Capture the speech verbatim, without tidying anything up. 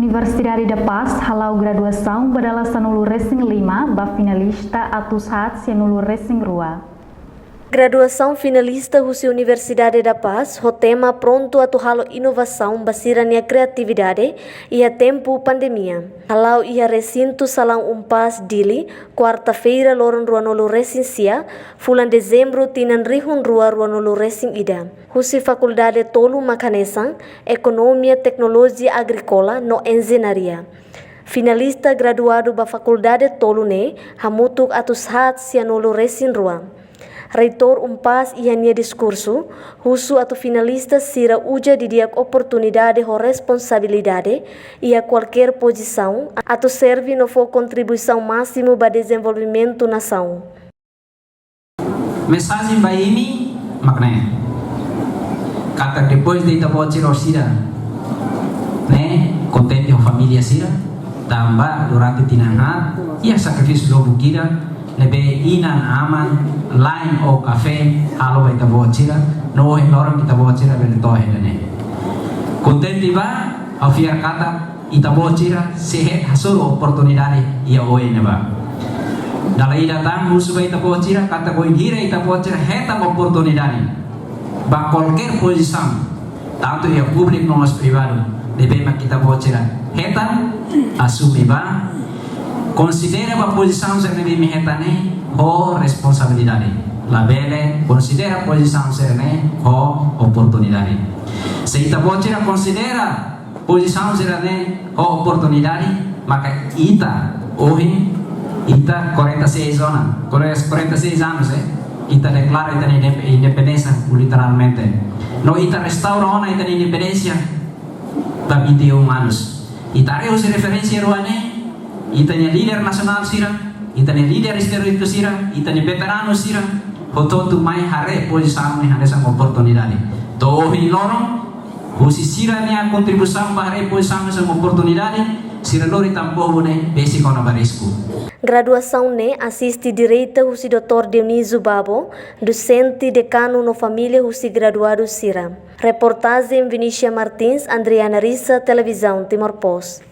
Universidade da Paz hala'o graduasaun ba dala sanulu-resin-lima ba finalista atus haat sianulu-resin-rua. Graduasaun finalista husi Universidade da Paz ho tema Prontu atu halo inovasaun ba sira-nia kreatividade iha tempu pandemia, hala'o iha resintu Salaun UNPAZ Dili, kuarta-feira, loron ruanulu-resin-sia, fulan Dezembru, tinan rihun rua ruanulu-resin-ida. Husi fakuldade tolu mak hanesan: Ekonomia, Teknolojia Agríkola no Enjeñaria. Finalista graduadu ba fakuldade tolu ne'e hamutuk atus haat sianulu-resin-rua. Reitór UNPAZ iha nia diskursu husu atu finalista sira uza didi'ak oportunidade ho responsabilidade iha kualkér pozisaun atu serve no fó kontribuisaun másimu ba dezenvolvimentu nasaun. Mensajen ba imi mak ne'e: katak depois de ita-boot sira orsida ne'e kontente ho família sira, tanba durante tinan haat iha sakrifísiu lubuk ida ne'ebé inan-aman la'en ó kafé halo ba ita-boot sira, no ohin loron ita-boot sira bele to'o iha ne'e. Kontente ba, ha'u fiar katak ita-boot sira sei hasoru oportunidade iha oin ne'ebá. Dala ida tan husu ba ita-boot sira katak bainhira ita-boot sira hetan oportunidade ba kualkér pozisaun, tantu iha públiku no mós privadu, ne'ebé mak ita-boot sira hetan, asume ba, konsidera ba pozisaun sira ne'ebé imi hetan ne'e ho responsabilidade. Labele konsidera pozisaun sira ne'e ho oportunidade. Se ita-boot sira konsidera pozisaun sira ne'e ho oportunidade, maka ita ohin, ita quarenta e seis ona, quarenta e seis anos, eh, ita deklara ita-nia indep-, independénsia unilateralmente. No ita restaura ona ita-nia independénsia ba vinte e um anos. Ita haree husi referénsia rua ne'e, ita-nia líder nasionál sira, ita-nia líder istóriku sira, ita-nia veteranu sira, hotu-hotu mai haree pozisaun ne'e hanesan oportunidade. To'o ohin loron, husi sira-nia kontribuisaun ba haree pozisaun hanesan oportunidade, sira lori tan povu ne'e besik ona ba risku. Graduasaun ne'e asiste direta husi doutór Dionísio Babo, dosente, dekanu no família husi graduadu sira. Reportajen Vinícia Martins, Andriana Rissa, Televizaun Timor Post.